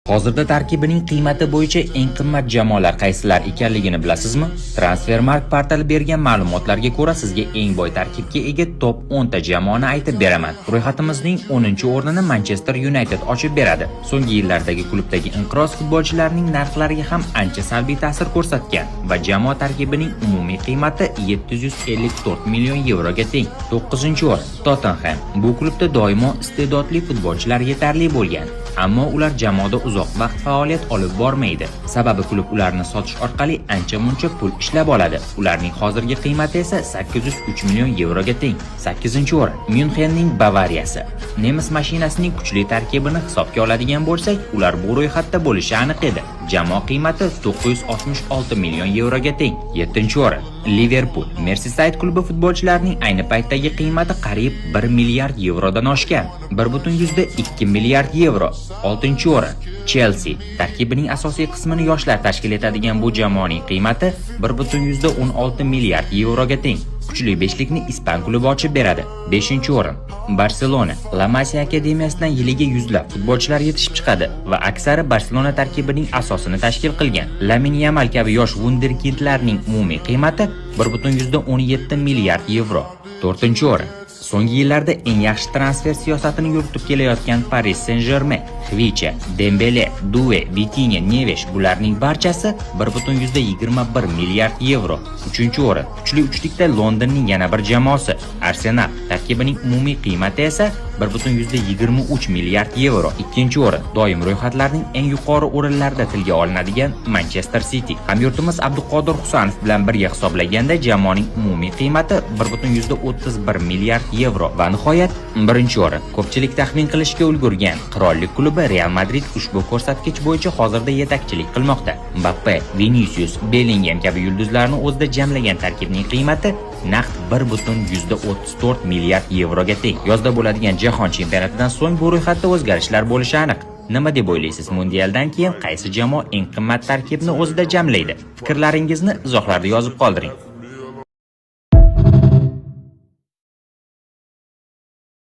Hozirda tarkibining qiymati bo'yicha eng qimmat jamoalar qaysilar ekanligini bilasizmi? Transfermarkt portali bergan ma'lumotlarga ko'ra, sizga eng boy tarkibga ega top 10 ta jamoani aytib beraman. Ro'yxatimizning 10-o'rnini Manchester United ochib beradi. So'nggi yillardagi klubdagi inqiroz futbolchilarning narxlariga ham ancha salbiy ta'sir ko'rsatgan va jamoa tarkibining umumiy qiymati 754 million yevroga teng. 9-o'rin Tottenham. Bu klubda doimo iste'dodli futbolchilar yetarli bo'lgan. Ammo ular jamoada uzoq vaqt faoliyat olib bormaydi. Sababi klub ularni sotish orqali ancha-muncha pul ishlab oladi. Ularning hozirgi qiymati esa 803 million yevroga teng. 8-o'rin Myunxenning Bavariyasi. Nemis mashinasining kuchli tarkibini hisobga oladigan bo'lsak, ular bu ro'yxatda bo'lishi aniq edi. Jamoa qiymati 966 million yevroga teng. 7-o'rin Liverpool. Merseyside klubi futbolchilarining ayni paytdagi qiymati qariyb 1 milliard yevrodan oshgan. 1,2 milliard yevro. 6-o'rin Chelsea. Tarkibining asosiy qismini yoshlar tashkil etadigan bu jamoaning qiymati 1,16 milliard yevroga teng. Kuchli beshlikni ispan klubi ochib beradi. 5-o'rin Barselona. La Masia akademiyasidan yiliga yuzlab futbolchilar yetishib chiqadi va aksari Barselona tarkibining asosini tashkil qilgan. Lamin Yamal kabi yosh vunderkindlarning umumiy qiymati 1,17 milliard yevro. 4-o'rin So'nggi yillarda eng yaxshi transfer siyosatini yuritib kelayotgan Paris Saint-Germain, Xvicha, Dembele, Due, Vitinha, Neves, bularning barchasi 1,21 milliard yevro. 3-o'rin Kuchli uchlikda Londonning yana bir jamoasi Arsenal. Tarkibining umumiy qiymati esa 1,23 milliard yevro. 2-o'rin Doim ro'yxatlarning eng yuqori o'rinlarida tilga olinadigan Manchester City. Hamyurtimiz Abduqodir Husanov bilan birga hisoblaganda jamoaning umumiy qiymati 1,31 milliard yevro. Va nihoyat, birinchi o'rin. Ko'pchilik taxmin qilishga ulgurgan qirollik klubi Real Madrid ushbu ko'rsatkich bo'yicha hozirda yetakchilik qilmoqda. Mbappe, Vinicius, Bellingham kabi yulduzlarni o'zida jamlagan tarkibning qiymati naqd 1,34 milliard yevroga teng. Yozda bo'ladigan jahon chempionatidan so'ng bu ro'yxatda o'zgarishlar bo'lishi aniq. Nima deb o'ylaysiz? Mundialdan keyin qaysi jamoa eng qimmat tarkibni o'zida jamlaydi? Fikrlaringizni izohlarda yozib qoldiring.